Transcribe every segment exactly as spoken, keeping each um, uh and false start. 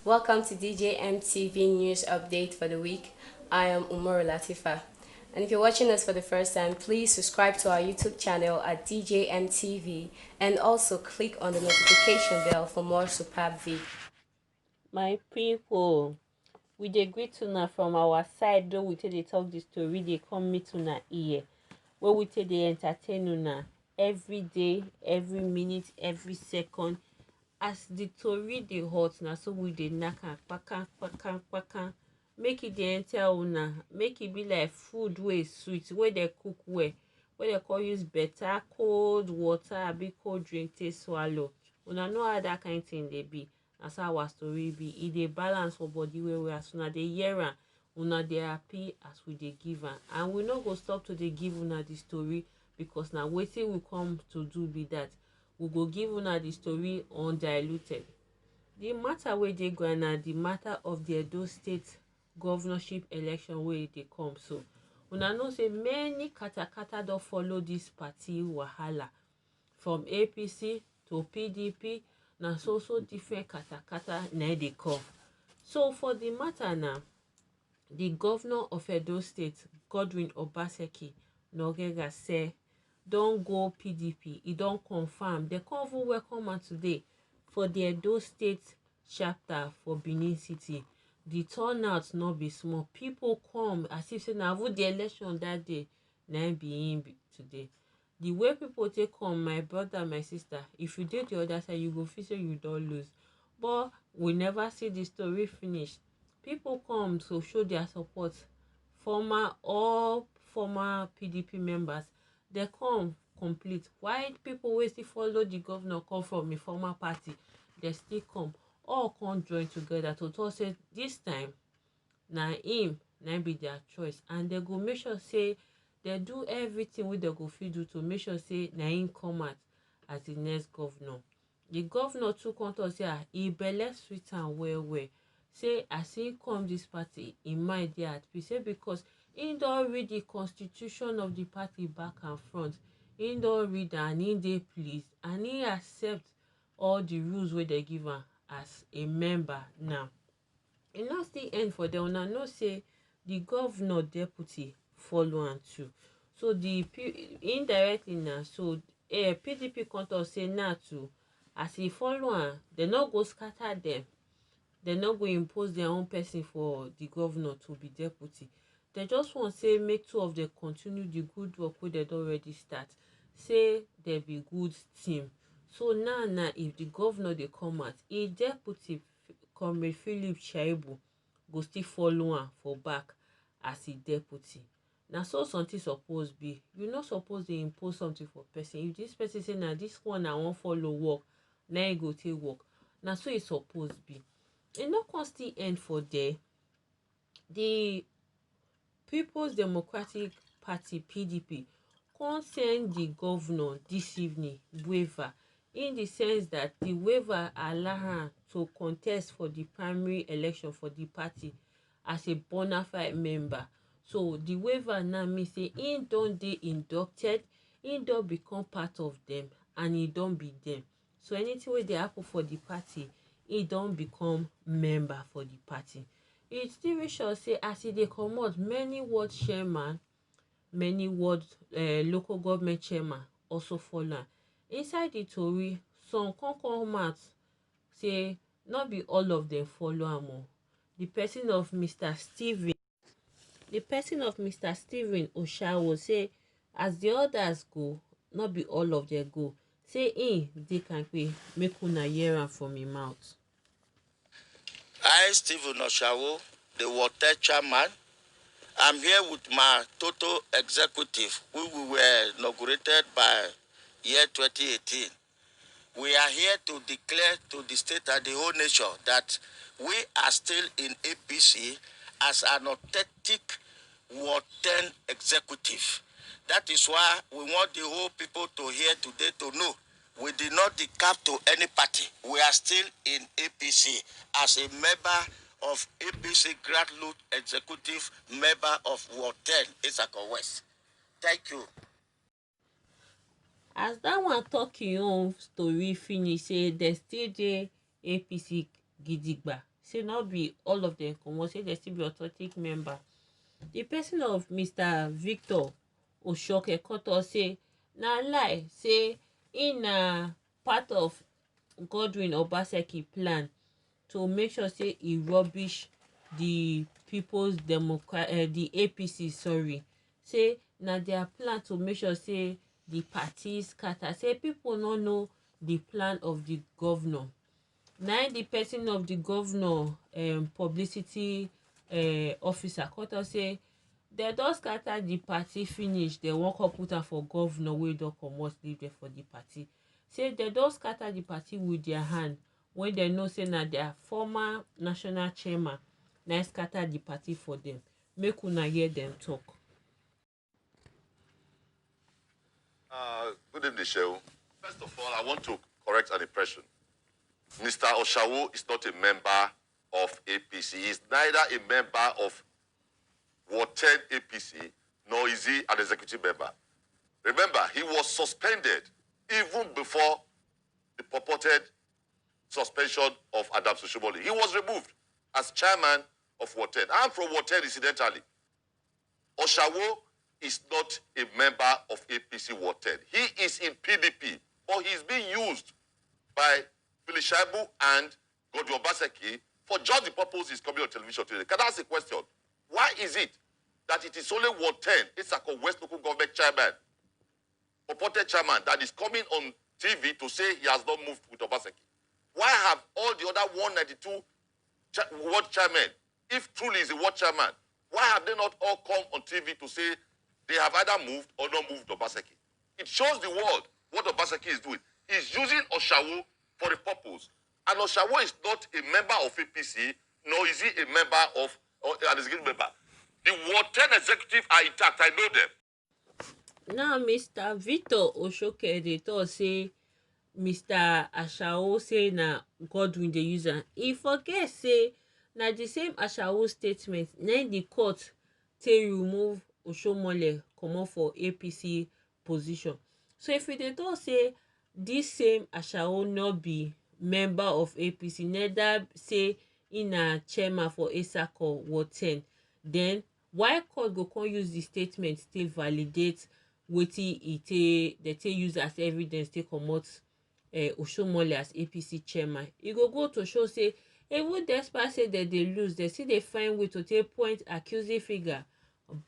Welcome to D J M T V News Update for the week. I am Umaru Latifa. And if you're watching us for the first time, please subscribe to our YouTube channel at D J M T V and also click on the notification bell for more superb videos. My people, we dey greet una from our side, though we take dey talk the story, dey come meet una ear, where we take dey entertain una every day, every minute, every second. As the tori dey hot, na so we dey knack am kpakan kpakan kpakan, make e dey enter una, make e be like food wey sweet, wey dem cook well, wey dem come use better cold water abi cold drink take swallow. Una know how that kind thing dey be. Na so our story be. E dey balance for body well well. As una dey hear am, una dey happy as we dey give am. And we no go stop to dey give una the story, because na wetin we come to do be that. We go give una the story undiluted. The matter wey dey ground na the matter of the Edo State governorship election wey dey come so. Una know say many katakata don follow this party wahala, from A P C to P D P, na so so different katakata na e dey come. So for the matter now, the governor of Edo State, Godwin Obaseki Nogega, say don go P D P. E don confirm. Dem come even welcome am today for the Edo State chapter for Benin City. The turnout no be small. People come as if say na even the election that day na im be im be today. The way people take come, my brother, my sister, if you dey the other side, you go feel say you don lose. But we never see the story finish. People come to show their support. Former, all former P D P members, dem come complete. While people wey still follow the governor come from a former party, dem still come. All come join together to talk say this time na im na im be their choice, and dem go make sure say dem do everything wey dem go fit do to make sure say na im come out as the next governor. The governor too come talk say, ah, e belle sweet am well well. Say as he come this party, im mind dey at peace. Say because he don read the constitution of the party back and front, he don read am and he dey pleased and he accept all the rules wey dem give am as a member now. E no still end for there. Una know say the governor deputy follow am too. So the P-, indirectly now, so eh, P D P come talk say now too, as e follow am, dem no go scatter dem. Dem no go impose their own person for the governor to be deputy. Dem just want say make two of them continue the good work wey dem don already start. Say dem be good team. So now, now if the governor dey come out, e deputy, Comrade Philip Shaibu, go still follow am for back as e deputy. Na so something suppose be. You no suppose dey impose something for person. If this person say na this one I wan follow work, na e go take work. Na so e suppose be. E no come still end for there. The People's Democratic Party, P D P, come send the governor this evening waiver, in the sense that the waiver allow am to contest for the primary election for the party as a bona fide member. So the waiver now mean say he don dey inducted, he don become part of them, and he don be them. So anything wey dey happen for the party, he don become member for the party. E still reach us say as e dey comot, many ward chairman, many ward, eh, local government chairman also follow am. Inside the tori, some come come out say no be all of them follow am o. The person of Mister Stephen, the person of Mister Stephen Oshawo say as the others go, no be all of them go. Say im dey kampe, make una hear am from im mouth. I, Stephen Oshawo, the Ward ten chairman, I'm here with my total executive, who we were inaugurated by year twenty eighteen. We are here to declare to the state and the whole nation that we are still in A P C as an authentic Ward ten executive. That is why we want the whole people to hear today to know we did not decamp to any party. We are still in A P C as a member of A P C grassroots executive, member of Ward ten, Etsako West. Thank you. As that one talk im own story finish, say dem still dey A P C gidigba. say no be all of them comot, say they still be authentic member. The person of Mister Victor Oshoke come talk say na lie, say he na part of Godwin Obaseki plan to make sure say he rubbish the People's Democrat, uh, the A P C, sorry, say na their plan to make sure say the party scatter. Say people no know the plan of the governor. Na im the person of the governor, um, publicity, uh, officer come talk say they don scatter the party finish. They wan come put am for governor wey don comot leave there for the party. Say they don scatter the party with their hand when they know say na their former national chairman na im scatter the party for them. Make una hear them talk. Uh, good evening, Shehu. First of all, I want to correct an impression. Mister Oshawo is not a member of A P C. He is neither a member of Ward ten A P C, nor is he an executive member. Remember, he was suspended even before the purported suspension of Adams Oshiomhole. He was removed as chairman of Ward ten. I'm from Ward ten, incidentally. Oshawo is not a member of A P C Ward ten. He is in P D P, but he's being used by Philip Shaibu and Godwin Obaseki for just the purpose he's coming on television today. Can I ask a question? Why is it that it is only Ward ten, Etsako West Local Government Chairman, purported chairman, that is coming on T V to say he has not moved with Obaseki? Why have all the other one ninety-two cha- ward chairmen, if truly he's a ward chairman, why have they not all come on T V to say they have either moved or not moved Obaseki? It shows the world what Obaseki is doing. He's using Oshawo for a purpose. And Oshawo is not a member of A P C, nor is he a member of, or an executive member. The Ward ten executive are intact. I know them. Now, Mister Victor Oshoke dey talk say Mister Ashawo say na Godwin dey use am. He forget say na the same Ashawo statement na im the court take remove Oshiomhole comot for A P C position. So if you dey talk say this same Ashawo no be member of A P C, neither say he na chairman for Etsako Ward ten, then why court go come use the statement take validate wetin e take, they take use as evidence take comot, eh, Oshiomhole as A P C chairman? E go go to show say even despite say they dey lose, they still dey find way to take point accusing finger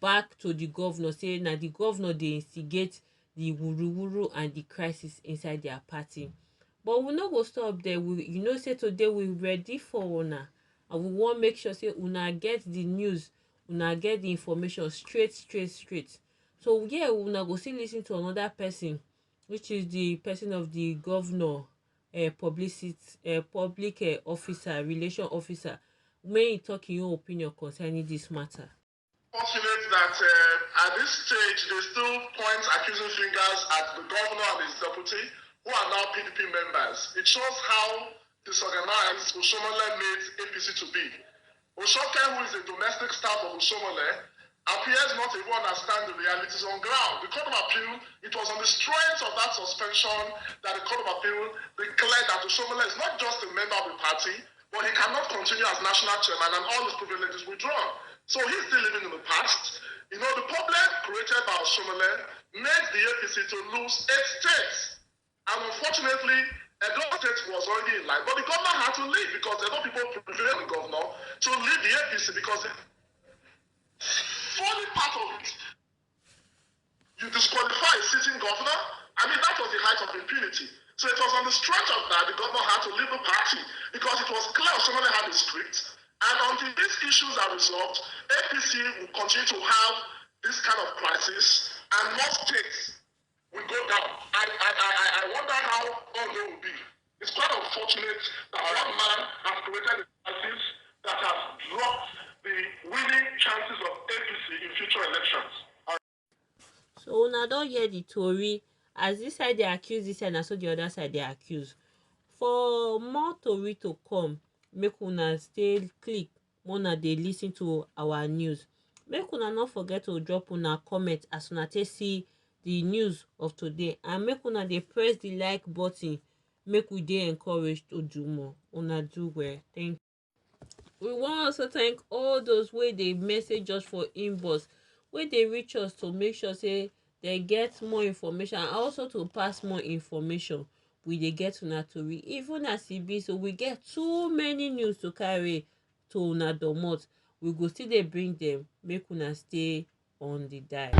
back to the governor, say na the governor dey instigate the wuruwuru and the crisis inside their party. But we no go stop there. We, you know say today we ready for una, and we wan make sure say una get the news, una get the information straight, straight, straight. So yeah, una go still listen to another person, which is the person of the governor, uh, publicity, uh, public, uh, officer, relation officer. May he talk his own opinion concerning this matter. Fortunate that, uh, at this stage they still point accusing fingers at the governor and his deputy, who are now P D P members. It shows how disorganized Oshiomhole made A P C to be. Oshoke, who is a domestic staff of Oshiomhole, appears not to even understand the realities on ground. The Court of Appeal, it was on the strength of that suspension that the Court of Appeal declared that Oshiomhole is not just a member of the party, but he cannot continue as national chairman and all his privileges withdrawn. So he's still living in the past. You know, the problem created by Oshiomhole made the A P C to lose eight states. And unfortunately, Edo State was already in line. But the governor had to leave because Edo people prevailed the governor to leave the A P C because the funny part of it, you disqualify a sitting governor. I mean, that was the height of impunity. So it was on the strength of that the governor had to leave the party because it was clear Oshiomhole had a script. And until these issues are resolved, A P C will continue to have this kind of crisis, and more states will go down. I, I, I, I wonder how Ondo will be. It's quite unfortunate that one man has created a crisis that has dropped the winning chances of A P C in future elections. So una don hear the tori, as this side dey accuse this side, na so the other side dey accuse. For more tori to come, make una stay click, make una dey listen to our news. Make una no forget to drop una comment as una take see the news of today, and make una dey press the like button, make we dey encouraged to do more. Una do well. Thank you. We wan also thank all those wey dey message us for inbox, wey dey reach us to make sure say dem get more information and also to pass more information. We dey get una tori even as e be so we get too many news to carry to una domot. We go still dey bring dem, make una stay on the dial.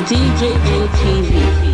D J N T V.